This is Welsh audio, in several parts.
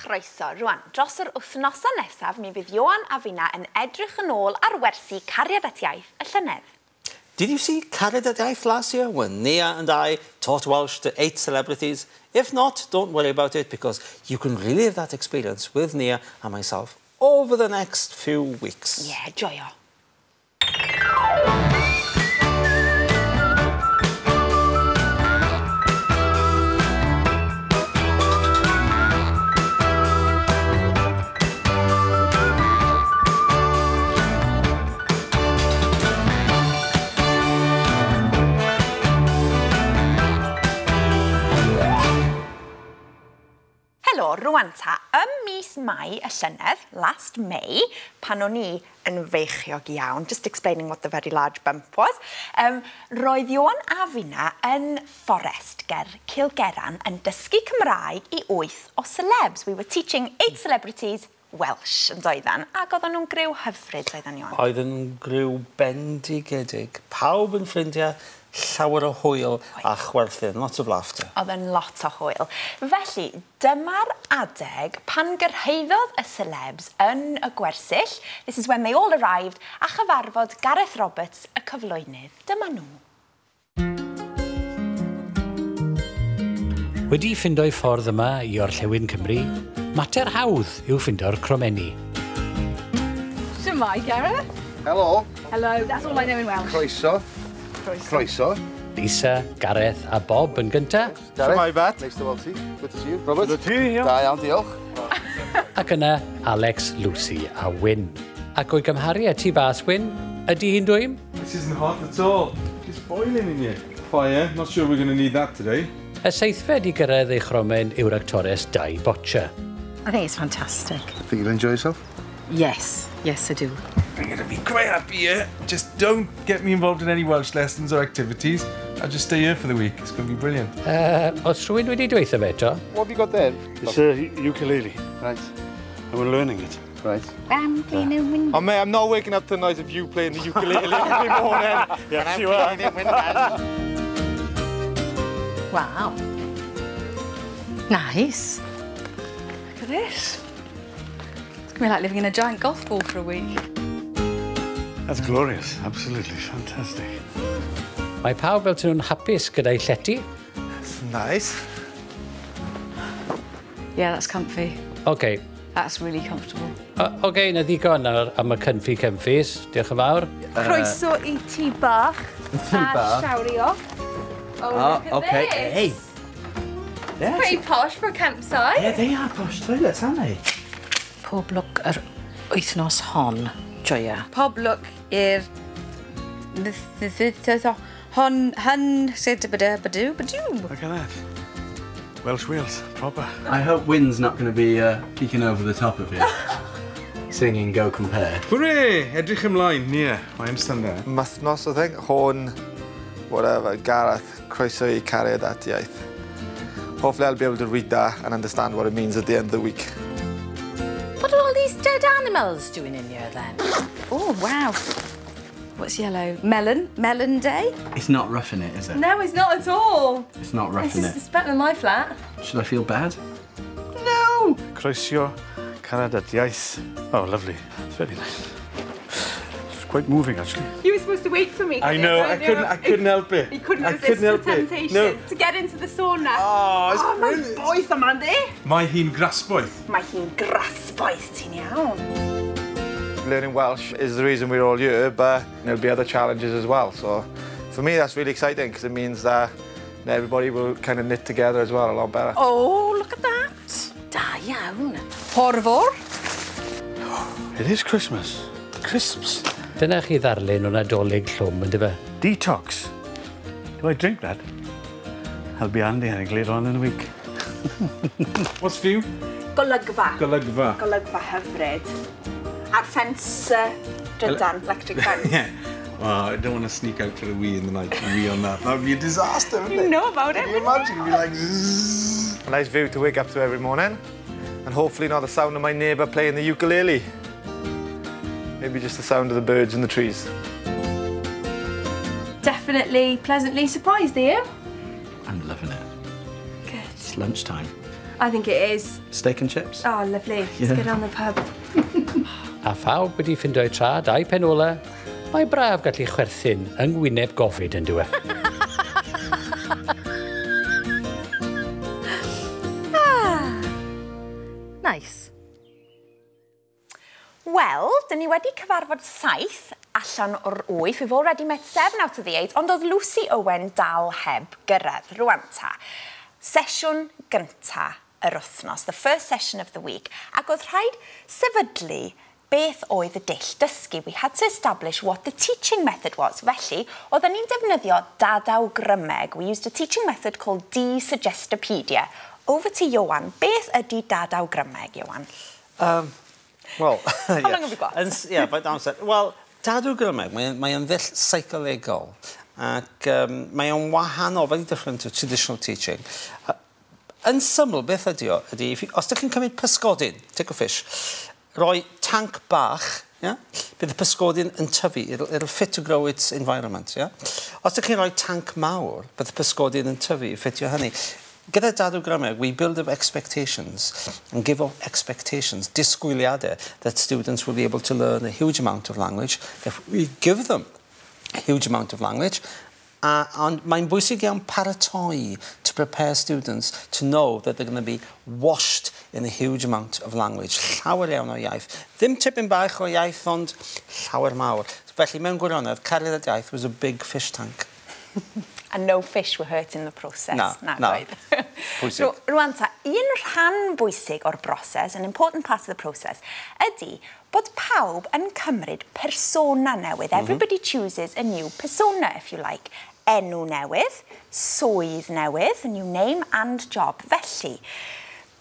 chroeso. Rwan, dros yr wythnosau nesaf, mi fydd Ioan a finna yn edrych yn ôl ar wersi Cariad at Iaith y llynedd. Did you see Cariad at Iaith last year when Nia and I taught Welsh to 8 celebrities? If not, don't worry about it, because you can relive that experience with Nia and myself over the next few weeks. Yeah, joio. Helo, rwan ta, ym mis Mai y llynedd, last May, pan o'n i yn feichiog iawn, just explaining what the very large bump was, roedd Ioan a finna yn Fforest ger Cilgeran yn dysgu Cymraeg i 8 o celebs. We were teaching 8 celebrities Welsh yn doeddan, ac oedden nhw'n griw hyfryd, doeddan, Ioan? Oedden nhw'n griw bendigedig. Pawb yn ffrindiau, llawer o hwyl a chwerthin, lots of laughter. Oedd yn lot o hwyl. Felly, dyma'r adeg pan gyrhaeddodd y celebs yn y gwersyll. This is when they all arrived, a chyfarfod Gareth Roberts, y cyflwynydd. Dyma nhw. Wedi ffindo'i ffordd yma i Orllewin Cymru, mater hawdd yw ffindo'r cromenni. Shwmae, Gareth. Helo. Hello, that's all I know in Welsh. Croeso. Croeso. Lisa, Gareth a Bob yn gynta. Shwmae, Bet. Nice to weld ti. Good to see you. Robert. Good to see you. Da iawn, diolch. Ac yna Alex, Lucy a Wyn. Ac o'i gymharu â ti fas, Wyn, ydy hi'n dwym? This isn't hot at all. It's boiling in here. Fire, not sure we're going to need that today. Y seithfed i gyrraedd ei chromen yw'r actores Di Botcher. I think it's fantastic. Think you'll enjoy yourself? Yes, yes I do. I'm going to be quite happy here. Just don't get me involved in any Welsh lessons or activities. I'll just stay here for the week. It's going to be brilliant. Os rhywun wedi dweud fe eto? What have you got there? It's a ukulele. Right. And we're learning it. Right. I'm cleaning windows. Oh, mate, I'm not waking up to the noise of you playing the ukulele every morning. Yes, you are. Wow. Nice. Look at this. It's going to be like living in a giant golf ball for a week. That's glorious. Absolutely fantastic. Mae pawb fel tyn nhw'n hapus gyda'i llety. That's nice. Yeah, that's comfy. OK. That's really comfortable. OK, na ddigon am y comfy comfies. Diolch yn fawr. Croeso i tŷ bach. Tŷ bach. A shawrio. Oh, look at okay. this. Hey. It's pretty posh for a campsite. Yeah, they are posh toilets, aren't they? Pob lwc yr wythnos hon, joia. Pob lwc i'r... Hon, hyn, sut bydw, bydw, bydw. Look at that. Welsh Wales, proper. I hope Wyn's not going to be peeking over the top of you. Singing Go Compare. Hooray! Edrych ymlaen, Nia. I understand that. Mythnos, I think. Hwn, whatever, Gareth, croeso i Cariad at Iaith. Hopefully I'll be able to read that and understand what it means at the end of the week. What are all these dead animals doing in here then? Oh, wow. What's yellow? Melon? Melon day? It's not roughing it, is it? No, it's not at all. It's not roughing it. It's better than my flat. Should I feel bad? No! Croeso, Cariad at Iaith. Oh, lovely. It's very nice. It's quite moving, actually. You were supposed to wait for me. I know, I couldn't help it. You couldn't resist the temptation to get into the sauna. Oh, it's brilliant. Mae'n boeth yma, yndi? Mae hi'n grasboeth. Mae hi'n grasboeth, ti'n iawn. Learning Welsh is the reason we're all here, but there'll be other challenges as well. So for me, that's really exciting because it means that everybody will kind of knit together as well a lot better. Oh, look at that. Da iawn. Porffor. It is Christmas. Crisps. Dyna chi ddarlun o Nadolig llwm, ynddo fe? Detox. Do I drink that? I'll be handy, I think, later on in the week. What's view? Golygfa. Golygfa. Golygfa hyfryd. A'r ffens drydan, electric fence. Yeah. Well, I don't want to sneak out for a wee in the night and wee on that. That would be a disaster, wouldn't it? You know about it. Can you imagine? It'd be like zzzz. A nice view to wake up to every morning. And hopefully not the sound of my neighbour playing the ukulele. Maybe just the sound of the birds in the trees. Definitely pleasantly surprised, are you? I'm loving it. Good. It's lunchtime. I think it is. Steak and chips? Oh, lovely. Yeah. Let's go down the pub. A phawb wedi ffindio'u trad a'i penola, mae braf gallu chwerthin yng ngwyneb gofid yn dyw e. Ah, nice. Wel, dyn ni wedi cyfarfod 7 allan o'r 8. We've already met 7 out of the 8, ond oedd Lucy Owen dal heb gyrraedd. Rwan ta, sesiwn gynta yr wythnos, the first session of the week, ac oedd rhaid sefydlu beth oedd y dull dysgu. We had to establish what the teaching method was. Felly, oedden ni'n defnyddio dadawgrymeg. We used a teaching method called Desuggestopedia. Over to Ioan. Beth ydy dadawgrymeg, Ioan? Well, How long have we got? Yeah, about amser. Wel, dadawgrymeg, mae ddull seicolegol ac mae o'n wahanol, very different to traditional teaching. Yn syml, beth ydy o, ydy, os ydych chi'n cymryd pysgodyn, take a fish, rhoi tank bach, yeah, bydd y pysgodyn yn tyfu, it'll fit to grow its environment. Yeah? Os ydych chi'n rhoi tank mawr, bydd y pysgodyn yn tyfu i ffitio hynny. Gyda dadawgrymeg, we build up expectations and give up expectations, disgwyliadau, that students will be able to learn a huge amount of language. If we give them a huge amount of language, ond mae'n bwysig iawn paratoi to prepare students to know that they're going to be washed in a huge amount of language. Llawer iawn o iaith. Ddim tipyn bach o iaith, ond llawer mawr. Felly, mewn gwirionedd, Cariad at Iaith was a big fish tank. And no fish were hurt in the process. Na, na. Oedd. Pwysig. Rwan ta, un rhan bwysig o'r broses, an important part of the process, ydy bod pawb yn cymryd persona newydd. Everybody chooses a new persona, if you like. Enw newydd, swydd newydd, a new name and job. Felly,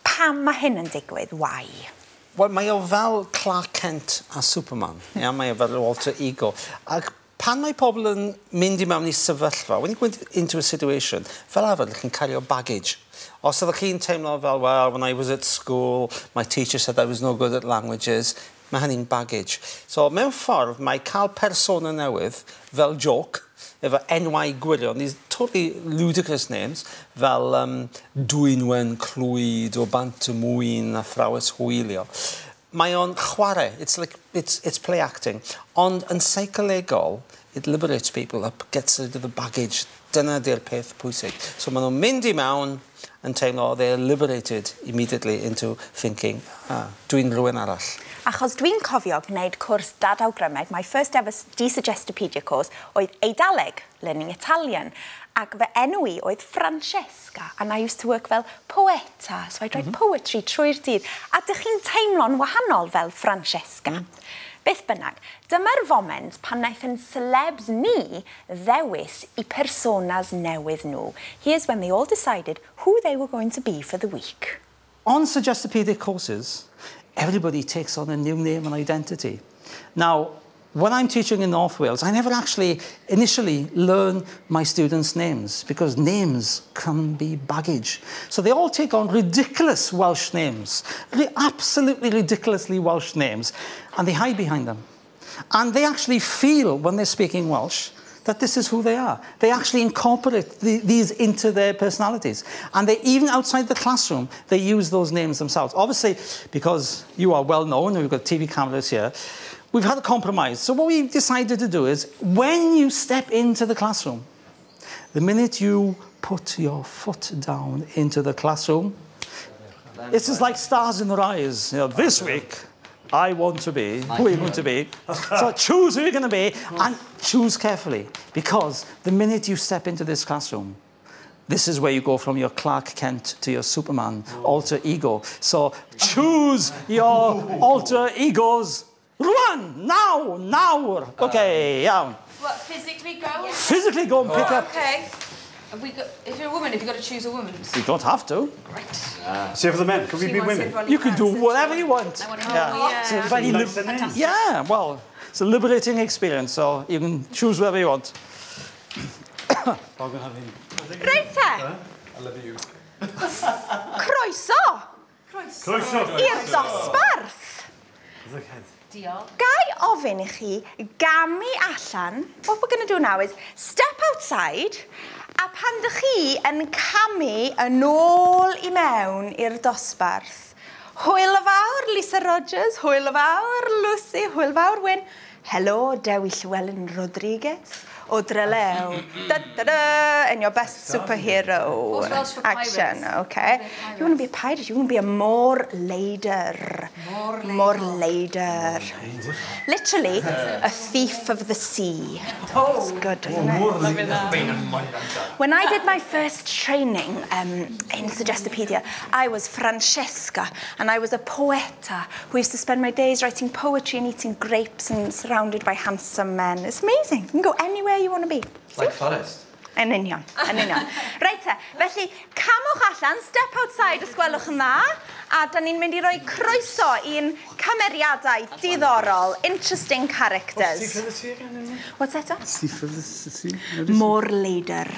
pam mae hyn yn digwydd? Why? Wel, mae o fel Clark Kent a Superman. Yeah, mae o fel alter ego. Ac pan mae pobl yn mynd i mewn i sefyllfa, when you go into a situation, fel arfer, chi'n cario baggage. Os ydych chi'n teimlo fel, well, when I was at school, my teacher said I was no good at languages, mae hynny'n baggage. So, mewn ffordd, mae cael persona newydd fel joke, efo enwau gwirion, these totally ludicrous names, fel Dwynwen Clwyd o Bant y Mwyn a Thrawes Hwylio. Mae o'n chwarae, it's play acting. Ond yn seicolegol, it liberates people up, gets rid of the baggage. Dyna di'r peth pwysig. So maen nhw'n mynd i mewn yn teimlo they're liberated immediately into thinking, ah, dwi'n rhywun arall. Achos dwi'n cofio gwneud cwrs dadawgrymeg, my first ever Desuggestopedia course, oedd Eidaleg, learning Italian. Ac fy enw i oedd Francesca, and I used to work fel poeta, so I'd write poetry trwy'r dydd. A dych chi'n teimlo'n wahanol fel Francesca. Beth bynnag, dyma'r foment pan wnaeth yn celebs ni ddewis i personas newydd nhw. Here's when they all decided who they were going to be for the week. On Suggestopedic courses, everybody takes on a new name and identity. Now, when I'm teaching in North Wales, I never actually initially learn my students' names because names can be baggage. So they all take on ridiculous Welsh names, absolutely ridiculously Welsh names, and they hide behind them. And they actually feel, when they're speaking Welsh, that this is who they are. They actually incorporate these into their personalities. And they, even outside the classroom, they use those names themselves. Obviously, because you are well known, and we've got TV cameras here, we've had a compromise. So what we've decided to do is, when you step into the classroom, the minute you put your foot down into the classroom, this is like stars in their eyes. You know, this week, I want to be who are you going to be? So choose who you're going to be and choose carefully, because the minute you step into this classroom, this is where you go from your Clark Kent to your Superman alter ego. So choose your alter egos. Rwan, now, nawr. Okay, iawn. What, physically go? Physically go and pick up. Okay. Have we got, if you're a woman, have you got to choose a woman? You don't have to. Right. See for the men, can we She be wants women? everyone You can do fancy. whatever you want. I want to Yeah. yeah. It's a very Nice and easy. Yeah, well, it's a liberating experience, so you can choose whatever you want. Reit te, I love you. croeso Croeso. i'r dosbarth. Diolch. Ga i ofyn i chi gamu allan. What we're going to do now is step outside, a pan dych chi yn camu yn ôl i mewn i'r dosbarth. Hwyl fawr, Lisa Rogers. Hwyl fawr, Lucy. Hwyl fawr, Wyn. Helo, Dewi Llewellyn Rodriguez o Drelew. Da, da, da, in your best superhero What's Welsh for action. pirates? Okay. You want to be a pirate, you want to be a môr-leidr. Môr-leidr. Literally, a thief of the sea. Oh. It's good, isn't it? When I did my first training in Suggestopedia, I was Francesca, and I was a poeta who used to spend my days writing poetry and eating grapes and surrounded by handsome men. It's amazing. You can go anywhere you want to be. Like Forest. Yn union, yn union. Reit te, felly camwch allan, step outside os gwelwch yn dda, a da ni'n mynd i roi croeso i'n cymeriadau diddorol, interesting characters. What's that? Thief of the sea? Môr-leidr.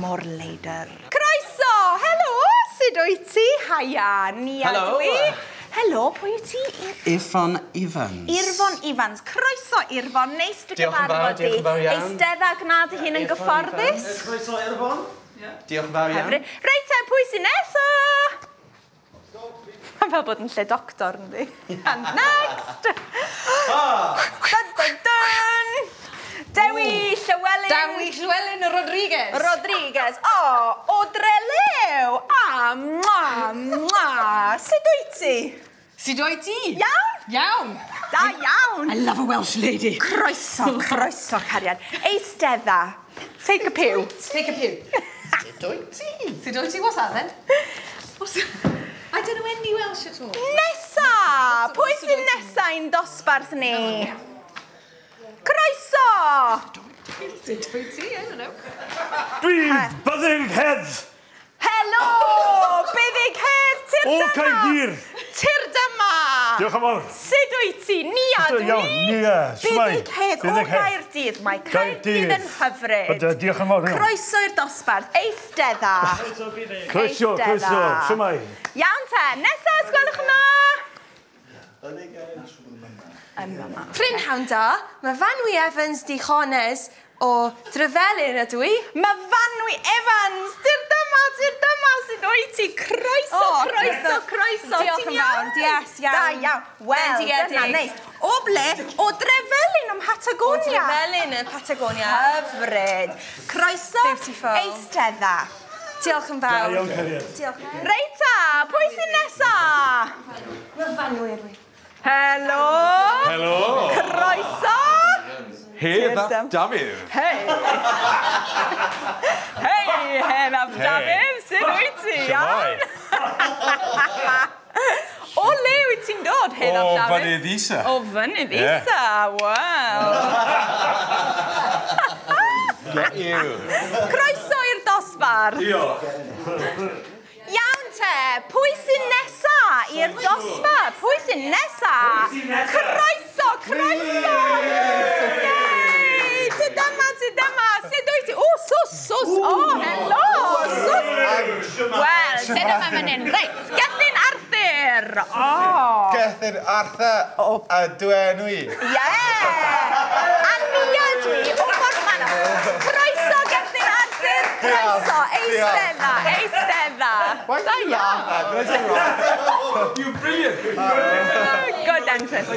Môr-leidr. Croeso! Helo! Sut wyt ti? Haia, Nia Helo. dwi. Helo, pwy wyt ti? Irfon Evans. Irfon Evans. Croeso, Irfon. Neis dy Diolch yn fawr, gyfarfod di. diolch yn fawr iawn. Eistedda gwna dy hun yn Irfon gyfforddus. Evans. Croeso, Irfon. Diolch yn fawr iawn. Hyfryd. Reit te, pwy sy'n nesa? Mae'n fel bod yn lle doctor, yndi? And next! Dun, dun, dun! Dewi Llewellyn. Dewi Llewellyn Rodriguez. Rodriguez. O, o Drelew. A, mwa, mwa. Sut wyt ti? Sut wyt ti? Iawn? Iawn. Da iawn. I love a Welsh lady. Croeso, croeso, cariad. Eistedda. Take a pew. Take a pew. Sut wyt ti? Sut wyt ti? What's that then? What's... I don't know any Welsh at all. Nesa! Pwy sy'n nesa i'n dosbarth ni? Croeso! Sut wyt ti? I don't know. Dwi'n Buddug Hedd Helo! Buddug Hedd, tir o dyma! Caerdydd. Tir dyma! Diolch yn fawr. Sut wyt ti? Nia Ydw, dwi? iawn, Nia, shwmae? Buddug Hedd o Buddug Hedd. Gaerdydd. Mae Caerdydd yn hyfryd. Ydw, diolch yn fawr. iawn. Croeso i'r dosbarth. Eistedda. Croeso, Eistedda. croeso. Shwmae? Iawn te, nesa, os gwelwch yn dda. Yma. Prynhawn da, mae Fanwy Evans Dichones o Drefelin ydw i. Mae Fanwy Evans, tir dyma, sut wyt ti? Croeso, O, croeso, croeso. Diolch Ti'n yn fawr, iawn? yes, iawn. Da iawn. Wel, Bendigedig. dyna neis. O ble? O Drefelin ym Mhatagonia. O Drefelin yn Patagonia. Hyfryd. Croeso, Beautiful. eistedda. Diolch yn fawr. Da iawn, cariad. Diolch. Reit ta, pwy sy'n nesa? Mae Fanwy ydw i. Helo. Helo. Croeso. Hedd ap Dafydd. Hei. Hei, Hedd ap Hei. Dafydd, sut wyt ti? Shwmae? Iawn? O le wyt ti'n dod, Hedd ap O, Dafydd? fynydd Isa. O, fynydd Ie. Isa, waw. Get you. Croeso i'r dosbarth. Diolch. Iawn te, pwy sy'n nesa i'r dosbarth? Pwy sy'n nesa? Croeso, croeso! Yay! Ti dyma, ti dyma. Sut wyt ti? O, sus, sus. O, helo, sus. Wel, ti dyma fan hyn. Reit, Gethin Arthur. O. Gethin Arthur a dwi enw i. Ie! A Nia dwi, o Borthmadog. Croeso, Gethin Arthur. Croeso, eistedda, eistedda. Why do you laugh at? Did I say wrong? You're brilliant. Good entrance.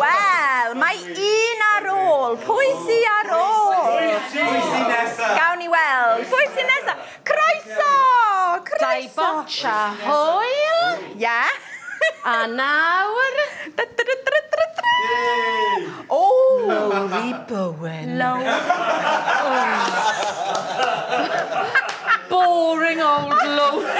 Wel, mae un ar ôl. Pwy sy ar ôl? Pwy sy'n nesa? Gawn ni weld. Pwy sy'n nesa? Croeso! Croeso! Dau botcha hwyl. Ie. A nawr... O! Lowri Bowen. Lowri. Boring old Lowri.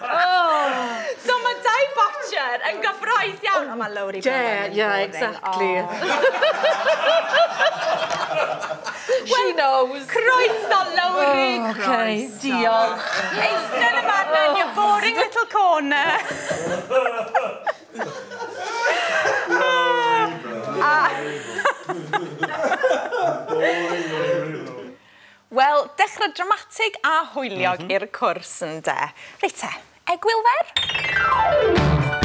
Oh. So mae Dai Botcher yn gyffroes iawn. O, mae Lowri Bowen Yeah, yn yeah, boring. exactly. Oh. She knows. Croeso, Lowri. Oh, okay, Croeso. diolch. Eistedd yma in your boring little corner. Wel, dechrau dramatig a hwyliog i'r cwrs yn de. Reit te, Egwyl fer?